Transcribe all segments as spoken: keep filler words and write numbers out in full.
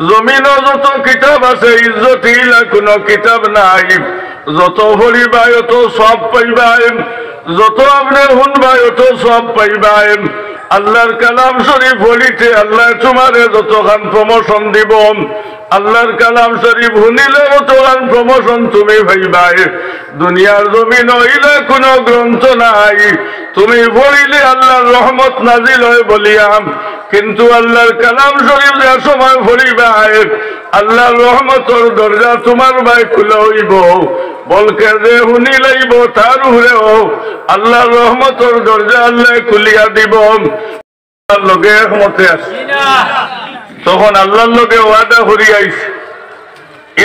জমিনো যত কিতাব আছে, ইজ্জতি ইলা কুনু কিতাব নাই। যত পড়িবায়, অত সওয়াব পাইবায়। যত আপনে হুনবায়, অত সওয়াব পাইবায়। আল্লার কালাম শরিফ পড়িতে আল্লায় তুমারে যতখান promotion দিবো, আল্লার কালাম শরিফ হুনিলে অতখান promotion তুমি পাইবায়। দুনিয়ার জমিনো ইলা কুনু গ্রন্থ নাই, তুমি পড়িলে আল্লার রহমত নাজিল অয় বলিয়া, কিন্তু আল্লার কালাম শরিফ যে সময় পড়িবায়, আল্লার রহমতর দরজা তুমার বায় খুলা অইবো। বলকে যে হুনিলাইবো তার উপরেও আল্লার রহমতর দরজা আল্লায় খুলিয়া দিবো। আল্লার লগে একমতে আছে, তখন আল্লার লগে ওয়াদা করি আইছে।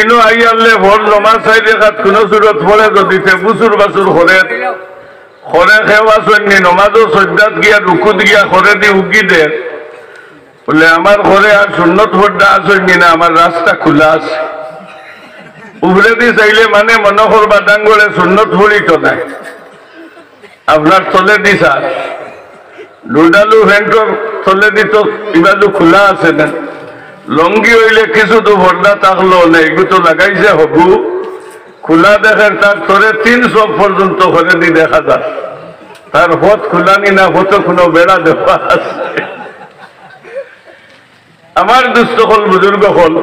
ইনো আইয়ারলে ফরজ নমাজ চাইর রেকাত কুনু সুরত পড়ে যদি তে গুসুর বাসুর করে, করে কেউ আছইননি, নমাজো সজদাত গিয়া রুকুত গিয়া করে দি উগি দে। বলে, "আমার করে আর সুন্নত পর্দা আছইননি না, আমার রাস্তা খুলা আছে।" উপরেদি চাইলে মানে মনো করবা ডাঙ্গরে সুন্নত পড়ি তো নাই। আপনার তলেদি স্যার, ডুডালু ফ্যান্টর তলেদি তো ইবাজু খুলা আছে না। লঙ্গি অইলে কিছু তো পর্দা থাকলো না, এগু তো লাগাইছে হবু। খুলা দেখের তার তরে তিন সব পর্যন্ত করেদি দেখা যায়। তার পথ খুলানি না, পথে কুনু বেড়া দেওয়া আছে। আমার দুস্ত অকল, বুজুর্গ অকল,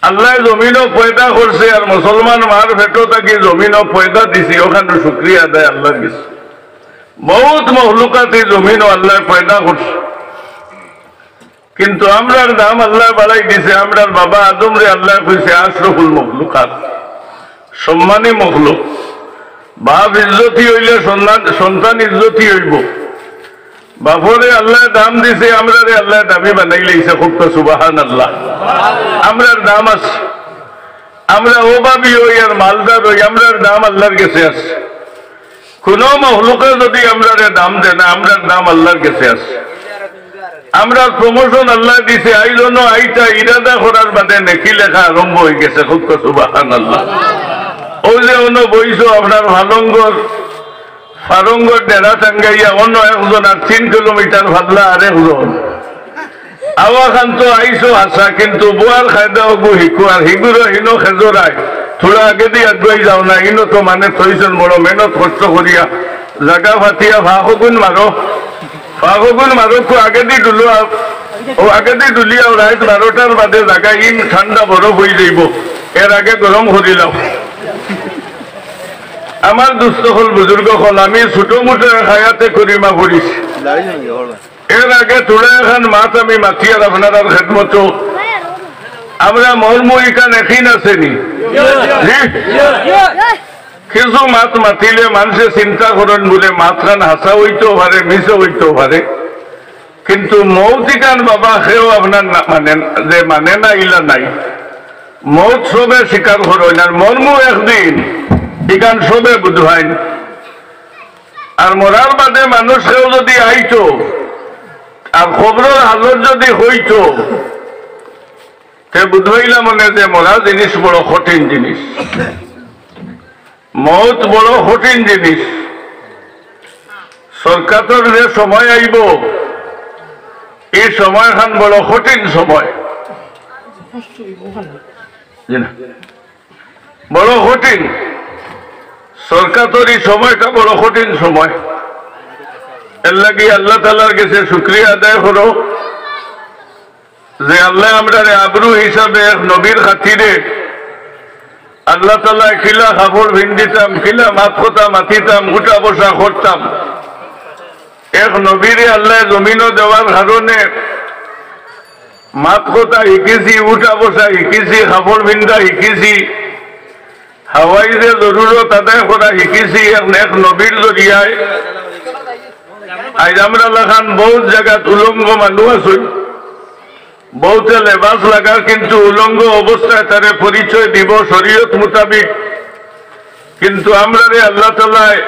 আল্লায় জমিনো পয়দা করছে আর মুসলমান মার পেটো থাকি জমিনো পয়দা দিছে, অখানর শুকরিয়া আদায় আল্লার গেছে। বউত মখলুকাত ই জমিনো আল্লায় পয়দা করছে, কিন্তু আমরার দাম আল্লায় বাড়াই দিছে। আমরার বাবা আদমরে আল্লায় কইছে আশরফুল মখলুকাত, সম্মানী মখলুক। বাপ ইজ্জতি অইলে সন্তান, সন্তান ইজ্জতি অইবো। বাপরে আল্লায় দাম দিছে, আমরারে আল্লায় দামি বানাইলাইছে। কউক্কা সুবহানাল্লাহ। আমরার দাম আছে, আমরা অভাবী অই আর মালদার অই, আমরার দাম আল্লার গেছে আছে। কুনু মখলুকে যদি আমরারে দাম দেয় না, আমরার দাম আল্লার গেছে আছে। আমরার promotion আল্লায় দিছে, আইজ অনো আইতা ইরাদা করার বাদে নেকি লেখা আরম্ভ অইগেছে। কউক্কা সুবহানাল্লাহ। অউ যে অনো বইছো আপনার ফালঙ্গর, ফালঙ্গর ডেরা টাঙ্গাইয়া অনো একজন আর তিন কিলোমিটার ফাল্লা আরেকজন। আওয়াখান তো আইছো হাছা, কিন্তু বওয়ার কায়দা অগু হিকো আর হিগুরে হিনো খেজরায়। থুড়া আগেদি আগুয়াই যাও না, হিনো তো মানে থইছন বড় মেহনত কষ্ট করিয়া। জাগা ফাতিয়া ফাঁকগুন মারো, ফাঁকগুন মারো, কু আগেদি ডুলো, অউ আগেদি ডুলিয়া অউ রাইত বারোটার বাদে জাগা ইন ঠান্ডা বরফ অইযাইবো, এর আগে গরম করিলাও। আমার দুস্ত অকল, বুজুর্গ অকল, আমি ছোট মুটো এক আয়াতে করিমা পড়িছি। এর আগে থুড়া এখান মাত আমি মাতিয়ার আপনারার খেদমতো। আমরা মর্ম ইখান একই না শ্রেণী। জি? কিছু মাত মাতিলে মানষে চিন্তা করইন বুলে মাতখান হাছা অইতেও পারে, মিছা অইতেও পারে, কিন্তু মউত ইখান বাবা কেউ আপনার না মানে, যে মানে না ইলা নাই। মউত সবে স্বীকার করইন, আর মর্ম একদিন ইখান সবে বুঝবাইন। আর মরার বাদে মানুষ কেউ যদি আইতো, আর কবরর হালত যদি অইতো, তে বুঝবাইলা মনে যে মরা জিনিস বড় কঠিন জিনিস, মউত বড় কঠিন জিনিস। সরকারর যে সময় আইবো, ই সময়খান বড় কঠিন সময়। জি না? বড় কঠিন। সরকারর ই সময়টা বড় কঠিন সময়। এর লাগি আল্লাহ তাআলার গেছে শুকরিয়া আদায় করো যে আল্লায় আমরারে আবরু হিসাবে এক নবীর খাতিরে আল্লাহ তাআলায় কিলা কাপড় ফিন্দিতাম, কিলা মাত-কথা মাতিতাম, উঠা-বসা করতাম, এক নবীরে আল্লায় জমিনো দেওয়ার কারণে মাত-কথা হিকিছি, উঠা-বসা হিকিছি, কাপড় ফিন্দা হিকিছি। হাওয়াই যে জরুরত আদায় করা হিকিছি এক নেক নবীর জরিয়ায়। আইজ আমরা লাখান বউত জাগাত উলঙ্গ মানুষ আছইন, বউতে লেবাস লাগার, কিন্তু উলঙ্গ অবস্থায় তারে পরিচয় দিবো শরীয়ত মোতাবিক। কিন্তু আমরারে আল্লাহ তাআলায়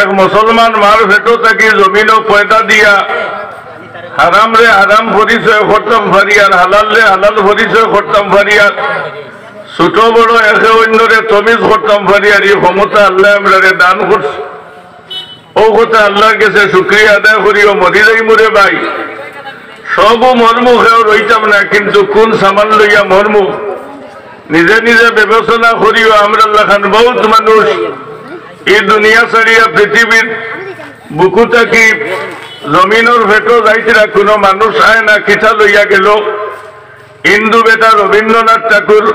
এক মুসলমান মার পেটো থাকি জমিনো পয়দা দিয়া হারামরে হারাম পরিচয় করতাম পারি আর হালালরে হালাল পরিচয় করতাম পারি আর ছোট বড় একে অইন্যরে তমিজ করতাম পারি আর ই ক্ষমতা আল্লায় আমরারে দান করছে। অউ কথা আল্লার গেছে শুকরিয়া আদায় করিও, মরি যাইমুরে ভাই। তবু মরমু কেউ রইতাম না, কিন্তু কুন সামান লইয়া মরমু? নিজে নিজে বিবেচনা করিও। আমরার লাখান বউত মানুষ ই দুনিয়া ছাড়িয়া পৃথিবীর বুকু থাকি জমিনর পেটো যাইতরা কুনু মানুষ আয় না, কিতা লইয়া গেল? হিন্দু বেটা রবীন্দ্রনাথ ঠাকুর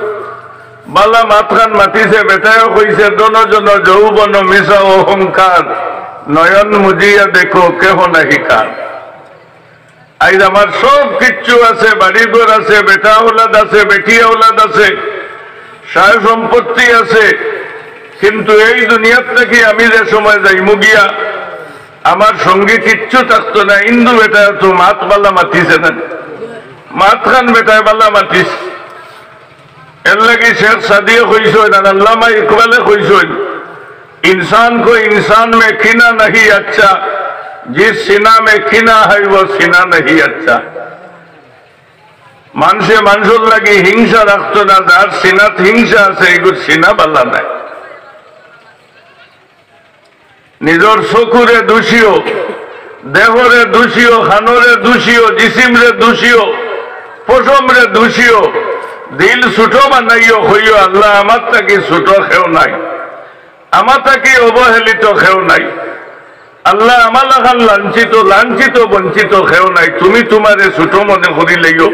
বালা মাতখান মাতিছে, বেটায়ও কইছে, "ধন জন যৌবন মিছা অহংকার, নয়ন মুজিয়া দেখো কেহ নাহি কার।" আইজ আমার সব কিচ্ছু আছে, বাড়িঘর আছে, বেটা আওলাদ আছে, বেটি আওলাদ আছে, সয় সম্পত্তি আছে, কিন্তু এই দুনিয়ার থাকি আমি যে সময় যাইমু গিয়া, আমার সঙ্গে কিচ্ছু থাকতো না। হিন্দু বেটায় তো মাত বালা মাতিছে না, মাতখান বেটায় বালা মাতিছে। এর লাগি শেখ সাদিয়ে কইছইন, আর আল্লামা ইকবালে কইছইন, "इंसान को इंसान में कीना नहीं अच्छा, जिस सीना में कीना है वो सीना नहीं अच्छा।" মানষে মানষর লাগি হিংসা রাখতো না, যার সিনাত হিংসা আছে, এগুর সিনা বালা নাই। নিজর চকুরে দুষিও, দেহরে দুষিও, খানরে দুষিও, জিসিমরে দুষিও, পশমরে দুষিও, দিল ছোট বানাইও, কইও, "আল্লাহ, আমার থাকি ছোট কেউ নাই, আমার থাকি অবহেলিত কেউ নাই, আল্লাহ, আমার লাখান লাঞ্ছিত, লাঞ্ছিত বঞ্চিত কেউ নাই, তুমি তোমারে ছোট মনে করি লইও।"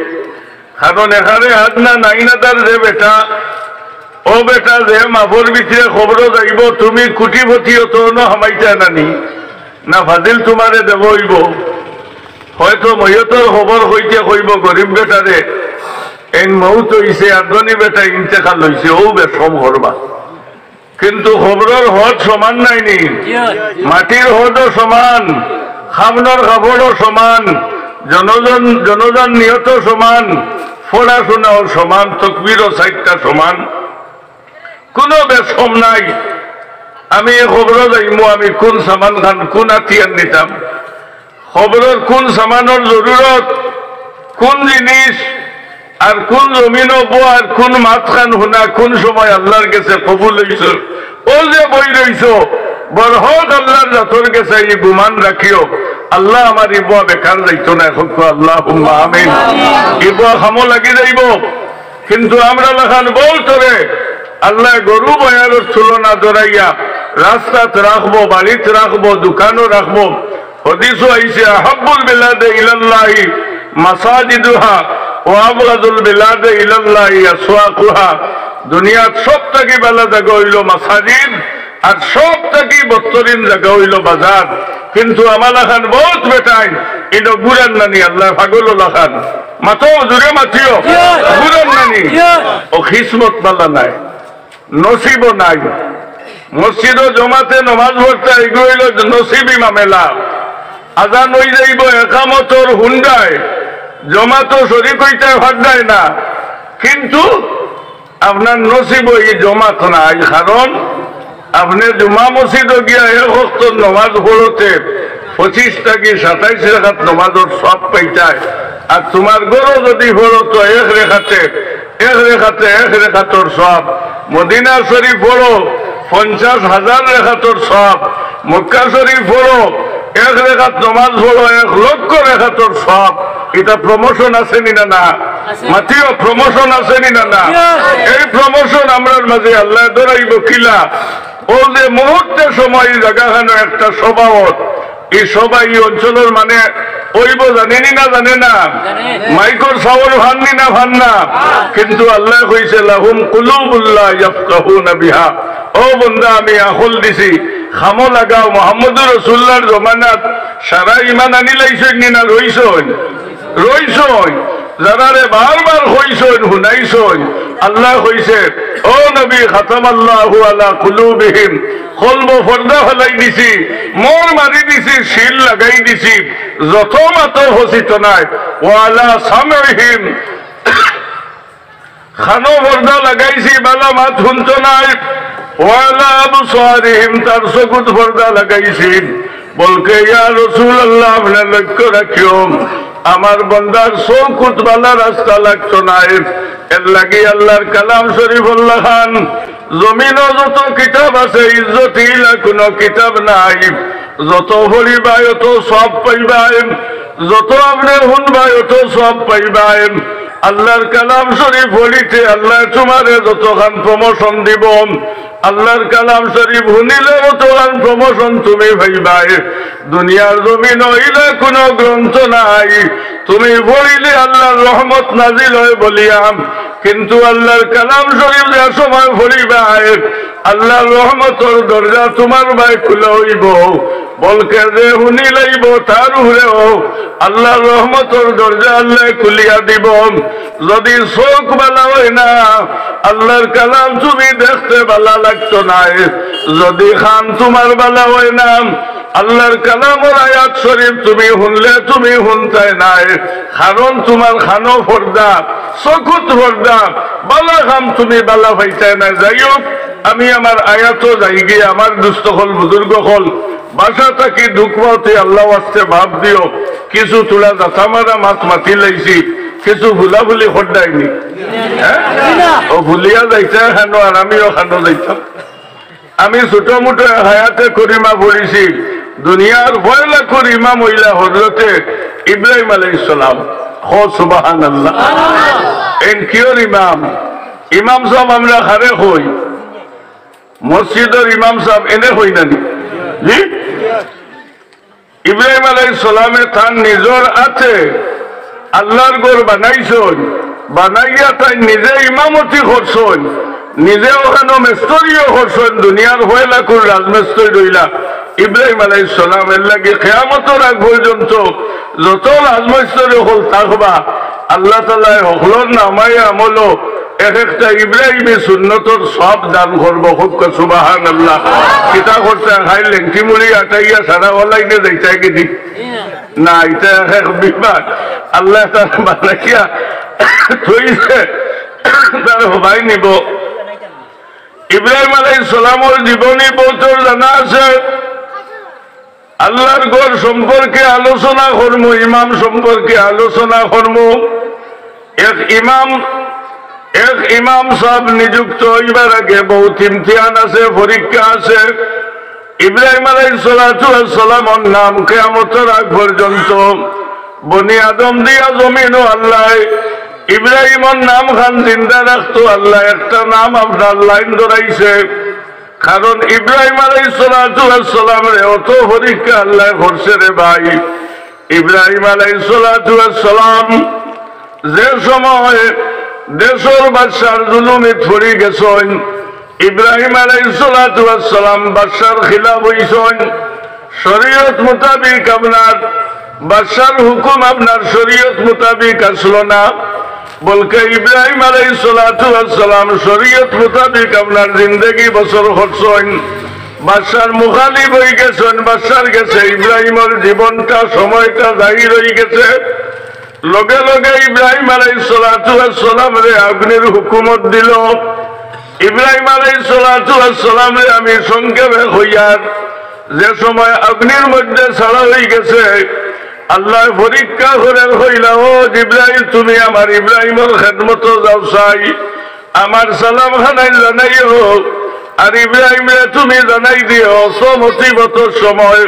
কারণ এখানে আদনান আইনাদার যে বেটা, ও বেটা যে মাফর ভিতরে কবরো যাইব, তুমি কোটিপতি অত অনো হামাইতা নানি, না ফাজিল তোমারে দেব অইব। হয়তো ময়তর খবর কইতে কইব গরিব বেটারে, "এইন মউত অইছে, আর ধনী বেটা ইন্তেকাল অইছে", ও বেশরম করবা। কিন্তু কবরর হদ সমান নায়নি, মাটির হদও সমান, খাফনর কাপড়ও সমান, জনজন জনজান নিয়তও সমান, পড়াশোনাও সমান, তকবিরও চাইরটা সমান, কুনু বেশরম নাই। আমি কবরো যাইমু, আমি কুন সামান খান, কুন হাতিয়ার নিতাম, কবরর কুন সামানর জরুরত, কুন জিনিস, আর কুন জমিনো বওয়া, আর কুন মাতখান হুনা, কুন সময় আল্লাহর গেছে কবুল অইছে। ও যে বই রইছো, বরহক আল্লাহর জাতর গেছে ই গুমান রাখিও, আল্লাহ আমার ই বওয়া বেকার যাইতো নায়, কউক্কা আল্লাহুম্মা আমিন। ই বওয়া কামো লাগি যাইব। কিন্তু আমরার লাখান বউতরে আল্লায় গরু বয়ারর তুলনা ধরাইয়া রাস্তাত রাখবো, বাড়িত রাখবো, দোকানো রাখবো। হাদিসো আইছে, "আহাব্বুল বিলাদে ইলাল্লাহি মাসাজিদুহা ওয়া আবগাদুল বিলাদে ইলাল্লাহি আসওয়াকুহা।" দুনিয়াত সব থাকি বালা জাগা অইলো মাসাজিদ, আর সব থাকি বদতরিন জাগা অইলো বাজার। কিন্তু আমার লাখান বউত বেটাইন ইনো ঘুরার নানি, আল্লাহ পাগল লাখান। মাতো জুরে মাতিও, ঘুরার নানি। ও কিসমত বালা নাই, নসিবও নাই। মসজিদো জমাতে নমাজ পড়তা, এগু অইলো নসিবি মামেলা। আজান অই যাইব, একামতর হুন্ডায়, জমাতো শরিক অইতে পারতায় না, কিন্তু আপনার নসিবো ই জমাত নাই, কারণ আপনে জুমা মসজিদো গিয়া এক ওয়াক্তর নমাজ পড়তে পঁচিশ থাকি সাতাইশ রেকাত নমাজর সওয়াব পাইতায়, আর তুমার ঘরো যুদি পড়ো তো এক রেকাতে, এক রেকাতে এক রেকাতর সওয়াব। মদিনা শরিফ পড়ো, পঞ্চাশ হাজার রেকাতর সওয়াব। মক্কা শরিফ পড়ো, এক রেকাত নমাজ পড়ো, এক লক্ষ রেকাতর সওয়াব। ইটা promotion আছে নি না? না। মাতিও, promotion আছে নি না? না। এই promotion আমরার মাঝে আল্লায় ধরাইব কিলা? ও যে মুহূর্তে সময় জাগাখানো একটা সভা অর, ই সভা ই অঞ্চলর মানে অইব জানে নি না? জানে না? জানে। মাইকর সাউন্ড ফান নি না? ফান না। কিন্তু আল্লায় কইছে, "লাহুম কুলুবুল লা ইয়াফকাহুনা বিহা।" ও বন্দা, আমি আকল দিছি, কামো লাগাও। মুহাম্মদুর রাসুলুল্লাহর জমানাত সারা ইমান আনিলাইছইন নি না রইছইন? রইছইন। যারারে বারবার কইছইন, হুনাইছইন, আল্লায় কইছে, "ও নবী, খাতামাল্লাহু আলা কুলুবিহিম, কলবো পর্দা ফালাই দিছি, মোহর মারি দিছি, সিল লাগাই দিছি, যত মাতো ফসিত নাই, ওয়া আলা সামইহিম, কানো পর্দা লাগাইছি, বালা মাত হুনতো নায়। ওয়ালা আবসারিহিম, তার চকুত পর্দা লাগাইছি।" বলকে, "ইয়া রাসুলুল্লাহ, আপনে লক্ষ্য রাখিও, আমার বন্দার চকুত বালা রাস্তা লাগতো নায়।" এর লাগি আল্লাহর কালাম শরিফর লাখান, জমিনো যত কিতাব আছে, ইজ্জত ইলা কুনু কিতাব নাই। যত পড়িবায়, অত সওয়াব পাইবায়। যত আপনে হুনবায়, অত সওয়াব পাইবায়। আল্লার কালাম শরিফ পড়িতে আল্লায় তুমারে যতখান promotion দিবো, আল্লার কালাম শরিফ হুনিলে অতখান promotion তুমি পাইবায়। দুনিয়ার জমিনো ইলা কুনু গ্রন্থ নাই, তুমি পড়িলে আল্লার রহমত নাজিল অয় বলিয়া, কিন্তু আল্লার কালাম শরিফ যে সময় পড়িবায়, আল্লার রহমতর দরজা তুমার বায় খুলা অইবো। বলকে যে হুনিলাইবো তার উপরেও আল্লার রহমতর দরজা আল্লায় খুলিয়া দিবো। যুদি চউখ ভালা অয় না, আল্লার কালাম তুমি দেখতে ভালা লাগতো নায়। যুদি কান তুমার ভালা অয় না, আল্লার কালামর আয়াত শরিফ তুমি হুনলে তুমি হুনতায় নায়, কারণ তুমার কানো পর্দা, চউখো পর্দা, ভালা কাম তুমি ভালা পাইতায় নায়। যাই হউক, আমি আমার আয়াতো যাইগি। আমার দুস্ত অকল, বুজুর্গ অকল, ভাষা থাকি দুখ পাওতে আল্লার ওয়াস্তে মাফ দিও। কিছু থুড়া জাতা মারা মাত মাতিলাইছি, কিছু ভুলাভুলি কররায়নি। হ্যাঁ? ও ভুলিয়া যাইতায় কানো, আর আমিও কানো যাইতাম। আমি ছোট-মোটো হায়াতে করিমা পড়ছি, দুনিয়ার পয়লাকুর ইমাম অইলা হজরতে ইব্রাহিম আলাইহিস সালাম। কও সুবহানাল্লাহ। এন কিওর ইমাম? ইমাম সাব আমরা কারে কই? মসজিদর ইমাম সাব এনে কই না নি? জি? ইব্রাহিম আলাইহিস সালামে তান নিজর আতে আল্লার ঘর বানাইছইন, বানাইয়া তাইন নিজে ইমামতি করছইন, নিজে অখানো মেস্তরিও করছইন। দুনিয়ার পয়লাকুর রাজমেস্তরি অইলা ইব্রাহিম আলাইহিস সালাম। এরলাগি কিয়ামতর আগ পর্যন্ত যত রাজমেস্তরি অকল থাকবা, আল্লাহ তাআলায় হকলর নামায়ে আমলো এক একটা ইব্রাহিমী সুন্নতর সওয়াব দান করবো। কউক্কা সুবহানাল্লাহ। কিতা করতায়, খালি লেংটি মুড়ি আটাইয়া সারা ওয়ালাইনে যাইতায় গি নি? না, ইটা এক বিভাগ। আল্লায় তার বানাইয়া থইছে, তার হবায় নিবো। ইব্রাহিম আলাইহিস সালামর জীবনী বউতর জানা আছে। আল্লার ঘর সম্পর্কে আলোচনা করমু, ইমাম সম্পর্কে আলোচনা করমু। এক ইমাম, এক ইমাম সাব নিযুক্ত অইবার আগে বউত ইমতিহান আছে, পরীক্ষা আছে। ইব্রাহিম আলাইহিস সালাতু ওয়াস সালামর নাম কিয়ামতর আগ পর্যন্ত বনি আদম দিয়া জমিনো আল্লায় ইব্রাহিমর নাম খান জিন্দা রাখতো। আল্লায় একটা নাম আপনার লাইন ধরাইছে। কারণ ইব্রাহিম আলাইহিস সালাতু ওয়াস সালামরে অত পরীক্ষা আল্লায় করছে রে ভাই। ইব্রাহিম আলাইহিস সালাতু ওয়াস সালাম যে সময় দেশর বাদশার জুলুমিত পড়ি গেছইন, ইব্রাহিম আলাইহিস সালাতু ওয়াস সালাম বাদশার খিলাফ অইছইন, শরীয়ত মোতাবিক আপনার বাদশার হুকুম আপনার শরীয়ত মোতাবিক আসলো না, বলকে ইব্রাহিম আলাইহিস সালাতু ওয়াস সালাম শরীয়ত মোতাবিক আপনার জিন্দেগি বসর করছইন। বাদশার মুখালিফ অইগেছইন, বাদশার গেছে ইব্রাহিমর জীবনটা, সময়টা জাহির অইগেছে। লগে লগে ইব্রাহিম আলাইহিস সালাতু ওয়াস সালামরে আগ্নির হুকুমত দিলো। ইব্রাহিম আলাইহিস সালাতু ওয়াস সালামরে আমি সংক্ষেপে কইয়ার, যে সময় আগ্নির মধ্যে ছাড়া অইগেছে, আল্লায় পরীক্ষা করের, কইলা, "ও জিব্রাইল, তুমি আমার ইব্রাহিমর খেদমতো যাও চাই, আমার সালাম খানাইন জানাইও, আর ইব্রাহিমরে তুমি জানাই দিও, অত মুসিবতর সময়,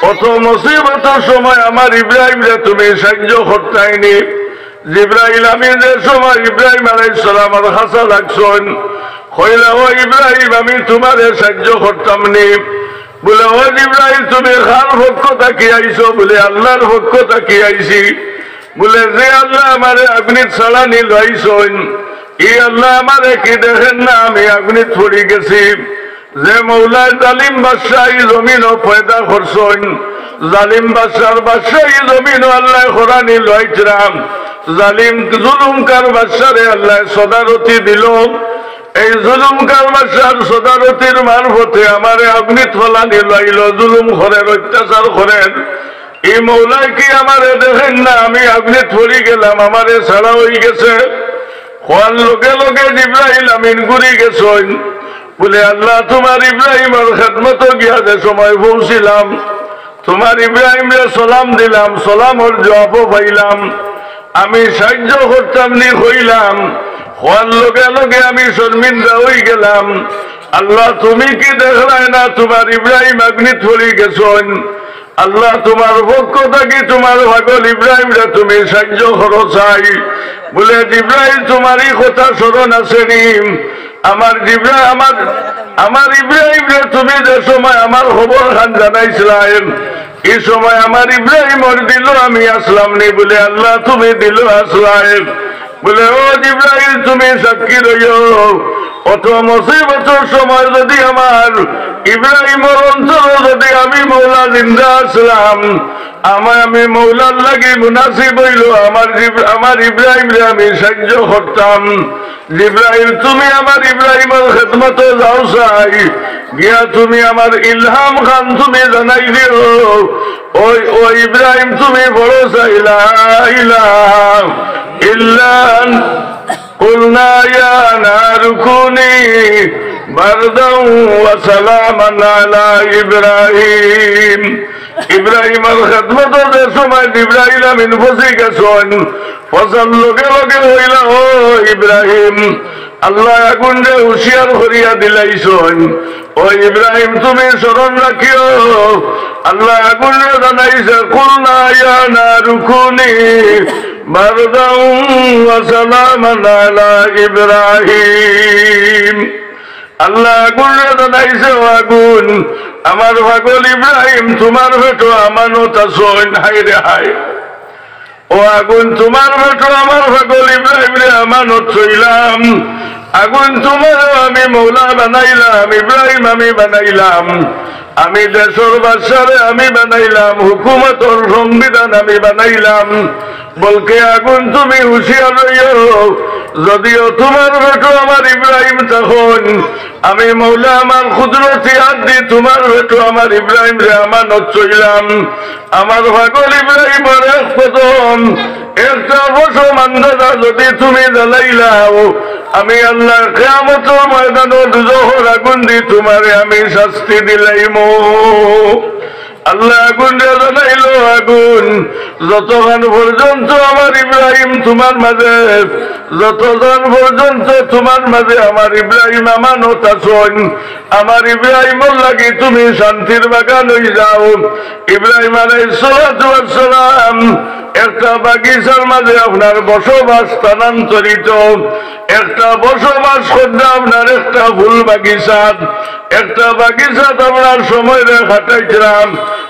অত মুসিবতর সময় আমার ইব্রাহিমরে তুমি সাহায্য করতায়নি।" জিব্রাইল আমিন যে সময় ইব্রাহিম আলাইহিস সালামর কাছে লাগছইন, কইলা, "ও ইব্রাহিম, আমি তুমারে সাহায্য করতাম নি।" বলে, "ও জিব্রাইল, তুমি কার পক্ষ থাকি আইছো?" বলে, "আল্লার পক্ষ থাকি আইছি।" বলে, "যে আল্লায় আমারে আগ্নিত ছাড়ানি লইছইন, ই আল্লায় আমারে কি দেখের না আমি আগ্নিত পড়ি গেছি?" যে মৌলায় জালিম বাদশাহ ই জমিনো পয়দা করছইন, জালিম বাদশার বাদশাহ ই জমিনো আল্লায় করানি লইতরাম, জালিম জুলুমকার বাদশারে আল্লায় সদারতি দিলো। এই জুলুমকার বাদশার সদারতির মারফতে আমারে আগ্নিত ফালানি লইলো, জুলুম করের, অত্যাচার করের। ই মৌলায় কি আমারে দেখের না আমি আগ্নিত পড়ি গেলাম, আমারে ছাড়া অইগেছে? কওয়ার লগে লগে জিব্রাইল আমিন ঘুরি গেছইন। বলে, "আল্লাহ, তুমার ইব্রাহিমর খেদমতো গিয়া যে সময় পৌঁছিলাম, তুমার ইব্রাহিমরে সালাম দিলাম, সালামর জবাবও পাইলাম, আমি সাহায্য করতাম নি কইলাম, কওয়ার লগে লগে আমি শর্মিন্দা অইগেলাম। আল্লাহ, তুমি কি দেখরায় না তুমার ইব্রাহিম আগ্নিত পড়ি গেছইন?" আল্লাহ, তুমার পক্ষ থাকি তুমার পাগল ইব্রাহিমরে তুমি সাহায্য করো চাই। বলে, জিব্রাইল, তুমার ই কথা স্মরণ আছে নি? আমার জিব্রা-, আমার, আমার ইব্রাহিমরে তুমি যে সময় আমার খবর খান জানাইছিলায়, ই সময় আমার ইব্রাহিমর দিলো আমি আছলাম নি? বলে, আল্লাহ, তুমি দিলো আছলায়। বলে, ও জিব্রাইল, তুমি সাক্ষী রইও, অত মুসিবতর সময় যদি আমার ইব্রাহিমর অন্তরো যদি আমি মওলা জিন্দা আছলাম, আমার, আমি মওলার লাগি মুনাসিব অইলো আমার জিব-, আমার ইব্রাহিমরে আমি সাহায্য করতাম। জিব্রাইল, তুমি আমার ইব্রাহিমর খেদমতো যাও চাই, গিয়া তুমি আমার ইলহাম খান তুমি জানাই দিও। ওই, ও ইব্রাহিম, তুমি পড়ো চাই, লা ইলাহা ইল্লা আন-, কুলনা ইয়া নারু কুনি বারদান ওয়া সালামান আলা ইব্রাহিম। ইব্রাহিমর খেদমতো যে সময় জিব্রাইল আমিন পৌঁছি গেছইন, পৌঁছার লগে লগে কইলা, ও ইব্রাহিম, আল্লায় আগুনরে হুঁশিয়ার করিয়া দিলাইছইন। ও ইব্রাহিম, তুমি স্মরণ রাখিও, আল্লায় আগুনরে জানাইছে, কুলনা ইয়া নারু কুনি বারদান ওয়া সালামান আলা ইব্রাহিম। আল্লায় আগুনরে জানাইছে, ও আগুন, আমার পাগল ইব্রাহিম, তুমার পেটো আমানত আছইন। হায় রে হায়। ও আগুন, তুমার পেটো আমার পাগল ইব্রাহিমরে আমানত থইলাম। আগুন, তুমারেও আমি মওলা বানাইলাম, ইব্রাহিম আমি বানাইলাম, আমি দেশর বাদশারে আমি বানাইলাম, হুকুমতর সংবিধান আমি বানাইলাম। বলকে আগুন, তুমি হুঁশিয়ার রইও, যদিও তুমার পেটো আমার ইব্রাহিম তখন আমি মওলা আমার কুদরতি হাত দি তুমার পেটো আমার ইব্রাহিমরে আমানত থইলাম। আমার পাগল ইব্রাহিমর এক কদম, একটা পশম আন্দাজা যদি তুমি জ্বালাইলাও, আমি আল্লায় কিয়ামতর ময়দানো দুজখর আগুন দি তুমারে আমি শাস্তি দিলাইমু। আল্লায় আগুনরে জানাইলো, আগুন, যতক্ষণ পর্যন্ত আমার ইব্রাহিম তুমার মাঝে, যতক্ষণ পর্যন্ত তুমার মাঝে আমার ইব্রাহিম আমানত আছইন, আমার ইব্রাহিমর লাগি তুমি শান্তির বাগান অই যাও। ইব্রাহিম আলাইহিস সালাতু ওয়াস সালাম একটা বাগিচার মাঝে আপনার বসবাস স্থানান্তরিত, একটা বসবাস করতা আপনার একটা ফুল বাগিচাত, একটা বাগিচাত আপনার সময়রে কাটাইতরা।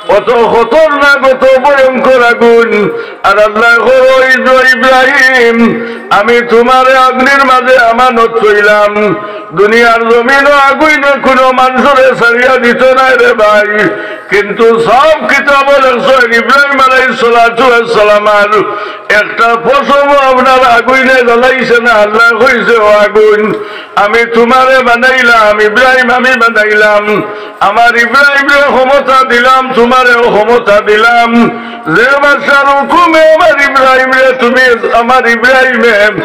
অত খতরনাক, অত ভয়ঙ্কর আগুন। আর আল্লায় কইরা, "ও ইব্রাহিম, আমি তুমারে আগুনর মাঝে আমানত থইলাম। দুনিয়ার জমিনো আগুনে কুনু মানষরে ছাড়িয়া দিতো নায় রে ভাই।" কিন্তু সব কিতাবো লেখছে, ইব্রাহিম আলাইহিস সালাতু ওয়াস সালামর একটা পশমও আপনার আগুনে জ্বালাইছে না। আল্লায় কইছে, "ও আগুন, আমি তুমারে বানাইলাম, ইব্রাহিম আমি বানাইলাম, আমার ইব্রাহিমরে ক্ষমতা দিলাম, তুমারেও ক্ষমতা দিলাম। যে বাদশার হুকুমে আমার ইব্রাহিমরে তুমি, আমার ইব্রাহিমে,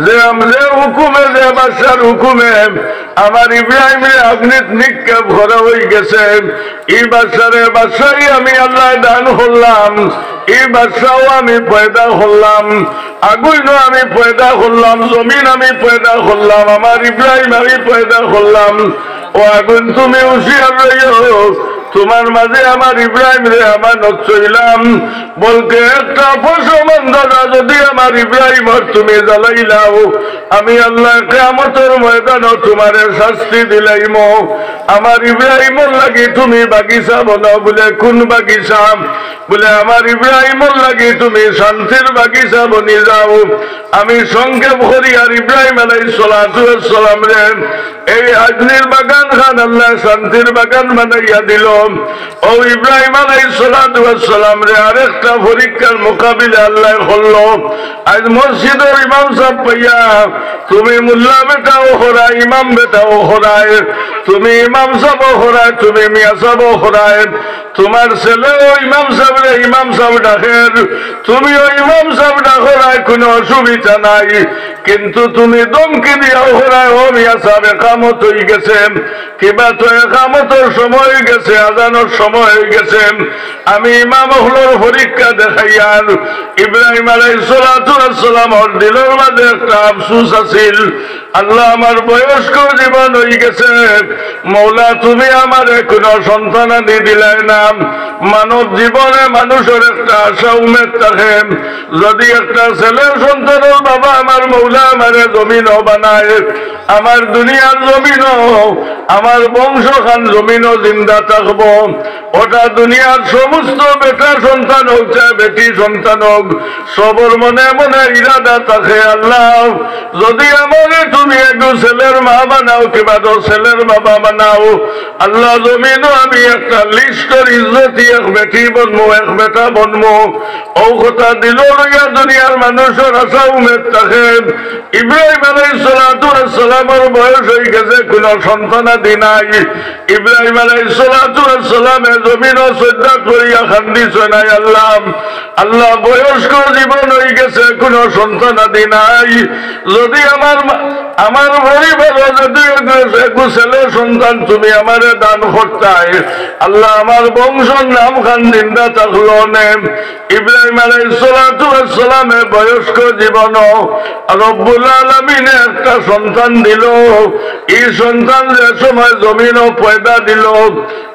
যে আম-, যে হুকুমে, যে বাদশার হুকুমে আমার ইব্রাহিমরে আগুনিত নিক্ষেপ করা অইগেছে, ই বাদশারে বাদশাই আমি আল্লায় দান করলাম, ই বাদশাও আমি পয়দা করলাম, আগুনও আমি পয়দা করলাম, জমিন আমি পয়দা করলাম, আমার ইব্রাহিম আমি পয়দা করলাম। ও আগুন, তুমি হুঁশিয়ার রইও, তুমার মাঝে আমার ইব্রাহিমরে আমানত থইলাম।" বলতে একটা পশম আন্দাজা যদি আমার ইব্রাহিমর তুমি জ্বালাইলাও, আমি আল্লায় কিয়ামতর ময়দানো তুমারে শাস্তি দিলাইমু। আমার ইব্রাহিমর লাগি তুমি বাগিচা বনাও। বলে, "কুন বাগিচা?" বলে, "আমার ইব্রাহিমর লাগি তুমি শান্তির বাগিচা বনি যাও।" আমি সংক্ষেপ করি, আর ইব্রাহিম আলাইহিস সালাতু ওয়াস সালামরে এই আগুনর বাগান খান আল্লায় শান্তির বাগান বানাইয়া দিলো। ও ইব্রাহিম আলাইহিস সালাতু ওয়াস সালামরে আরেকটা পরীক্ষার মোকাবিলা আল্লায় করলো। আইজ মসজিদর ইমাম সাব পাইয়া তুমি মোল্লা বেটাও করায়, ইমাম বেটাও করায়, তুমি ইমাম সাবও করায়, তুমি মিয়া সাবও করায়, তুমার ছেলেও ইমাম সাবরে ইমাম সাব ডাকের, তুমিও ইমাম সাব ডাকরায়, কুনু অসুবিধা নাই। কিন্তু তুমি ধমকি দিয়াও করায়, "ও মিয়া সাব, একামত অইগেছে, কিবা তো একামতর সময় অইগেছে, আজানর সময় অইগেছে।" আমি ইমাম অকলর পরীক্ষা দেখাইয়ার। ইব্রাহিম আলাইহিস সালাতু ওয়াস সালামর দিলর মাঝে একটা আফসোস আছিল, আল্লাহ, আমার বয়স্ক জীবন অইগেছে, মৌলা, তুমি আমারে কুনু সন্তানাদি দিলায় না। মানব জীবনে মানুষর একটা আশা উমেদ থাকে, যদি একটা ছেলে সন্তানর বাবা আমার মৌলা আমারে জমিনো বানায়, আমার দুনিয়ার জমিনো আমার বংশখান জমিনো জিন্দা থাকবো। ওটা দুনিয়ার সমস্ত বেটা সন্তান অউক, চাই বেটি সন্তান অউক, সবর মনে মনে ইরাদা থাকে, আল্লাহ, যদি আমারে তুমি এগু ছেলের মা বানাও, কিবা তো ছেলের বাবা বানাও, আল্লাহ, জমিনো আমি একটা লিস্টর ইজ্জতি এক বেটি বনমু, এক বেটা বনমু। অউ কথা দিলো লইয়া দুনিয়ার মানুষর আশা উমেদ থাকে। ইব্রাহিম আলাইহিস সালাতু ওয়াস সালামর বয়স অইগেছে, কুনু সন্তানাদি নাই। ইব্রাহিম আলাইহিস সালাতু ওয়াস সালামে জমিনো সইজদাত পড়িয়া কান্দিছইন, আয় আল্লাহ, আল্লাহ, বয়স্ক জীবন অইগেছে, কুনু সন্তানাদি নাই। যদি আমার মা-, আমার পরিবারো যদি এগু, এগু ছেলে সন্তান তুমি আমারে দান করতায়, আল্লাহ, আমার বংশর নামখান জিন্দা থাকলো নে। ইব্রাহিম আলাইহিস সালাতু ওয়াস সালামে বয়স্ক জীবনো রব্বুল আলামিনে একটা সন্তান দিলো। ই সন্তান যে সময় জমিনো পয়দা দিলো,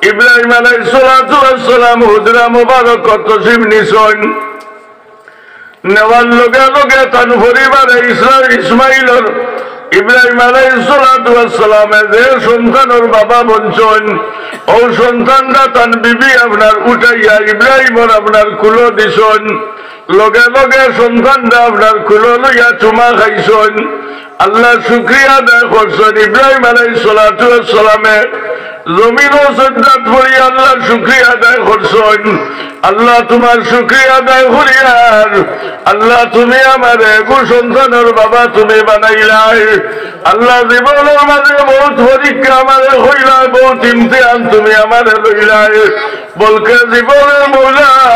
ইব্রাহিম আলাইহিস সালাতু ওয়াস সালাম হুজরা মুবারকো তশরিফ নিছইন। নেওয়ার লগে লগে তান পরিবারে ইসরা-, ইসমাইলর, ইব্রাহিম আলাইহিস সালাতু ওয়াস সালামে যে সন্তানর বাবা বনছইন, অউ সন্তানটা তান বিবি আপনার উঠাইয়া ইব্রাহিমর আপনার কুলো দিছইন। লগে লগে সন্তানটা আপনার কুলো লইয়া চুমা খাইছইন, আল্লাহর শুকরিয়া আদায় করছইন। ইব্রাহিম আলাইহিস সালাতু ওয়াস সালামে জমিনো সইজদাত পড়িয়া আল্লাহর শুকরিয়া আদায় করছইন। আল্লাহ, তুমার শুকরিয়া আদায় করিয়ার, আল্লাহ, তুমি আমারে এগু সন্তানর বাবা তুমি বানাইলায়। আল্লাহ, জীবনর মাঝে বউত পরীক্ষা আমারে কইলায়, বউত ইমতিহান তুমি আমারে লইলায়। বলকে জীবনর মৌলা,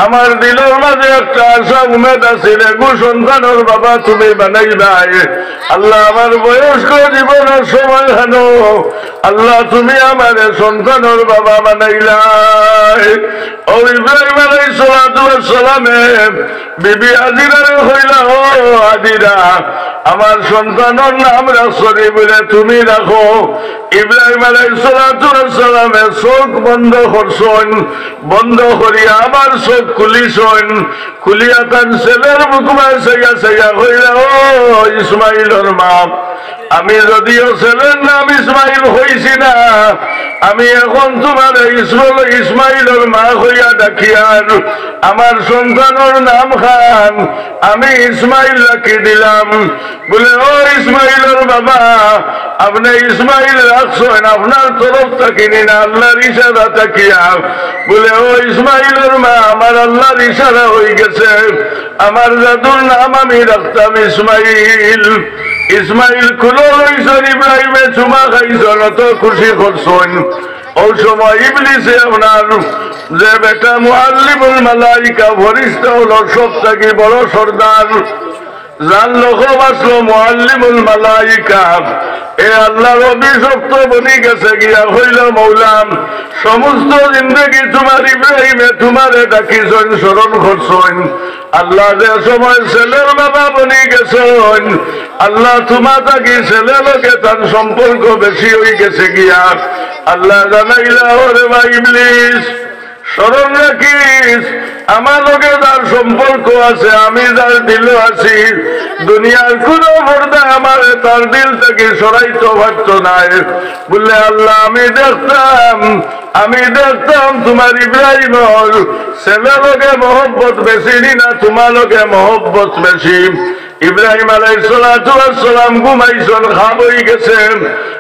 আমার দিলর মাঝে একটা আশা উমেদ আছিল, এগু সন্তানর বাবা তুমি বানাইবায়। আল্লাহ, আমার বয়স্ক জীবনর সময়খানো, আল্লাহ, তুমি আমারে সন্তানর বাবা বানাইলায়। অউ ইব্রাহিম আলাইহিস সালাতু ওয়াস সালামে বিবি হাজিরারে কইলা, "ও হাজিরা, আমার সন্তানর নাম রাখছনি বুলে তুমি রাখো।" ইব্রাহিম আলাইহিস সালাতু ওয়াস সালামে চউখ বন্ধ করছইন, বন্ধ করিয়া আবার চউখ খুলিছইন, খুলিয়া তান ছেলের মুখবায় চাইয়া চাইয়া কইলা, "ও ইসমাইলর মা, আমি যদিও ছেলের নাম ইসমাইল কইছি না, আমি এখন তুমারে ইসমাইল, ইসমাইলর মা কইয়া ডাকিয়ার, আমার সন্তানর নামখান আমি ইসমাইল রাখি দিলাম।" বুলে, "ও ইসমাইলর বাবা, আপনে ইসমাইল রাখছইন, আপনার তরফ থাকি নি না, আল্লাহর ইশারা থাকিয়া?" বুলে, "ও ইসমাইলর মা, আমার আল্লাহর ইশারা অইগেছে, আমার জাদুর নাম আমি রাখতাম ইসমাইল।" ইসমাইল কুলো লইছইন, ইব্রাহিমে চুমা খাইছইন, অত খুশি করছইন। অউ সময় ইবলিসে আপনার যে বেটা মুআল্লিমুল মালাইকা, ফিরিস্তা অকলর সব থাকি বড় সর্দার, যার লকব আছলো মুআল্লিমুল মালাইকা, এ আল্লাহর অভিশপ্ত বনি গেছে গিয়া কইলো, "মৌলা, সমস্ত জিন্দেগি তুমার ইব্রাহিমে তুমারে ডাকিছইন, স্মরণ করছইন, আল্লাহ যে সময় ছেলের বাবা বনি গেছইন, আল্লাহ তুমা থাকি ছেলে লগে তান সম্পর্ক বেশি অইগেছে গিয়া।" আল্লাহ জানাইলা, "ওরে বা ইবলিস, স্মরণ রাখিস, আমার লগে যার সম্পর্ক আছে, আমি যার দিলো আছি, দুনিয়ার কুনু পর্দায় আমারে তার দিল থাকি সরাইতো পারতো নায়।" বুলে, "আল্লাহ, আমি দেখতাম, আমি দেখতাম তুমার ইব্রাহিমর ছেলে লগে মহব্বত বেশি নি না তুমার লগে মহব্বত বেশি?" ইব্রাহিম আলাইহিস সালাতু ওয়াস সালাম ঘুমাইছইন, খাব অইগেছে।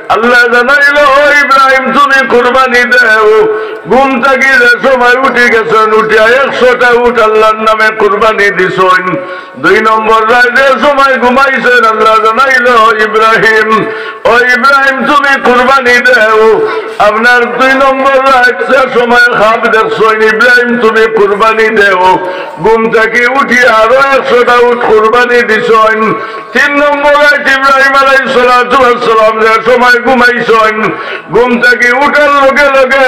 আল্লাহ জানাইলো, "ও ইব্রাহিম, তুমি কুরবানি দেও।" ঘুম থাকি যে সময় উঠি গেছইন, উঠিয়া একশোটা উট আল্লাহর নামে কুরবানি দিছইন। দুই নম্বর রাইত যে সময় ঘুমাইছইন, আল্লাহ জানাইলো, "ইব্রাহিম, ও ইব্রাহিম, তুমি কুরবানি দেও।" আপনার দুই নম্বর রাইত যে সময় খাব দেখছইন, "ইব্রাহিম, তুমি কুরবানি দেও।" ঘুম থাকি উঠি আরো একশোটা উট কুরবানি দিছইন। তিন নম্বর রাইত ইব্রাহিম আলাইহিস সালাতু ওয়াস সালাম যে সময় ঘুমাইছইন, ঘুম থাকি উঠার লগে লগে,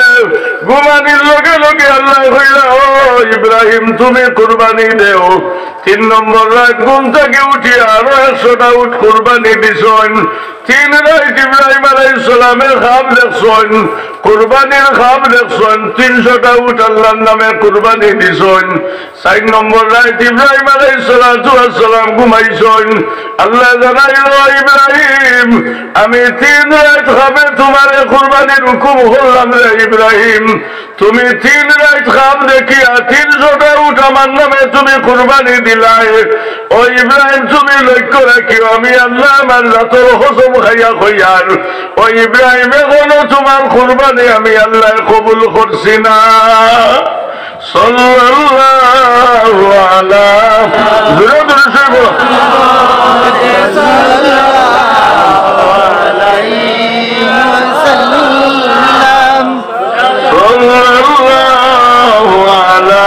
ঘুমানির লগে লগে আল্লায় কইলা, "ও ইব্রাহিম, তুমি কুরবানি দেও।" তিন নম্বর রাইত ঘুম থাকি উঠিয়া আরো একশোটা উট কুরবানি দিছইন। তিন রাইত ইব্রাহিম আলাইহিস সালামে খাব দেখছইন, কুরবানির খাব দেখছইন, তিনশোটা উট আল্লার নামে কুরবানি দিছইন। চাইর নম্বর রাইত ইব্রাহিম আলাইহিস সালাতু ওয়াস সালাম ঘুমাইছইন। আল্লায় জানাইলা, "ইব্রাহিম, আমি তিন রাইত খাবে তুমারে কুরবানির হুকুম করলাম রে ইব্রাহিম, তুমি তিন রাইত খাব দেখিয়া তিনশোটা উট আমার নামে তুমি কুরবানি দিলায়। ও ইব্রাহিম, তুমি লক্ষ্য রাখিও, আমি আল্লায় আমার জাতর কসম খাইয়া কইয়ার, ও ইব্রাহিম, এখনো তুমার কুরবানি আমি আল্লায় কবুল করছি না।" সাল্লাল্লাহু আলা, জোরে জোরে সই বলো। সাল্লাল্লাহু আলা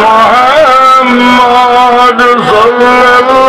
মুহাম্মদ সাল্লাল্লাহু